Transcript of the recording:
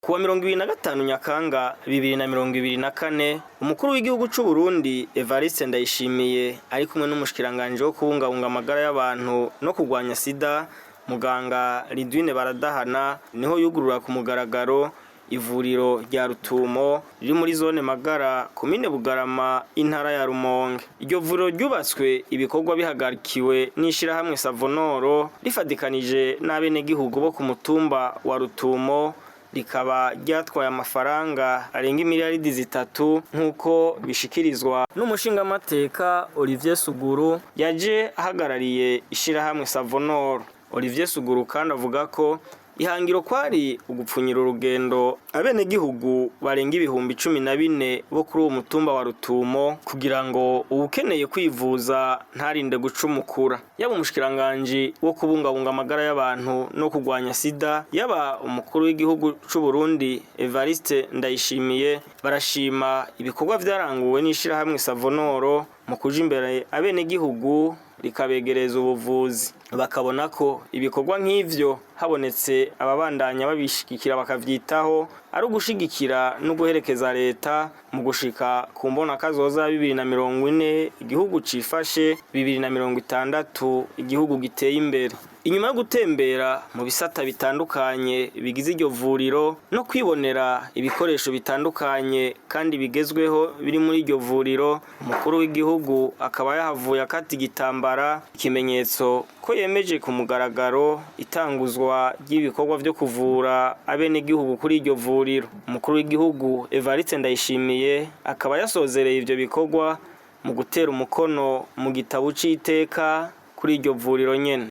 Kuwa 25 Nyakanga 2024, umukuru w'igihugu c'u Burundi Evariste Ndayishimiye ari kumwe n'umushikiranganje wo kubungabunga amagara y'abantu no kurwanya sida, muganga Lidwine Baradahana, niho yugurura ku mugaragaro ivuriro rya Rutumo riri muri zone Magara, komine Bugarama, intara ya Rumonge. Iryo vuriro ryubatswe ibikorwa bihagarikiwe n'ishirahamwe Savonoro rifadikanije n'abenegihugu bo ku mutumba wa Rutumo, rikaba ryatwaye amafaranga arenga imiliyaridi 3, nk'uko bishikirizwa n'umushingamateka Olivier Suguru yaje ahagarariye ishirahamwe Savonoro. Olivier Suguru kandi avuga ko ihangiro kwari ugupfunyira urugendo abenegihugu barenga 14,000 bo kuri uwo mutumba wa Rutumo, kugira ngo uwukeneye kwivuza ntarinde gucumukura. Yaba umushikiranganji wo kubungabunga amagara y'abantu no kurwanya sida, yaba umukuru w'igihugu c'u Burundi Evariste Ndayishimiye, barashima ibikorwa vyaranguwe n'ishirahamwe Savonoro mu kuja imbere abenegihugu rikabegereza ubuvuzi, bakabona ko ibikorwa nk'ivyo habonetse ababandanya babishigikira bakavyitaho, ari ugushigikira no guherekeza leta mu gushika ku mbona kazoza 2040 igihugu cifashe, 2060 igihugu giteye imbere. Inyuma yo gutembera mu bisata bitandukanye bigize iryo vuriro no kwibonera ibikoresho bitandukanye kandi bigezweho biri muri iryo vuriro, umukuru w'igihugu akaba yahavuye akata igitambara, ikimenyetso ko yemeje ku mugaragaro itanguzwa ry'ibikorwa vyo kuvura abenegihugu kuri iryo vuriro. Umukuru w'igihugu Evariste Ndayishimiye akaba yasozereye ivyo bikorwa mu gutera umukono mu gitabo c'iteka kuri iryo vuriro nyene.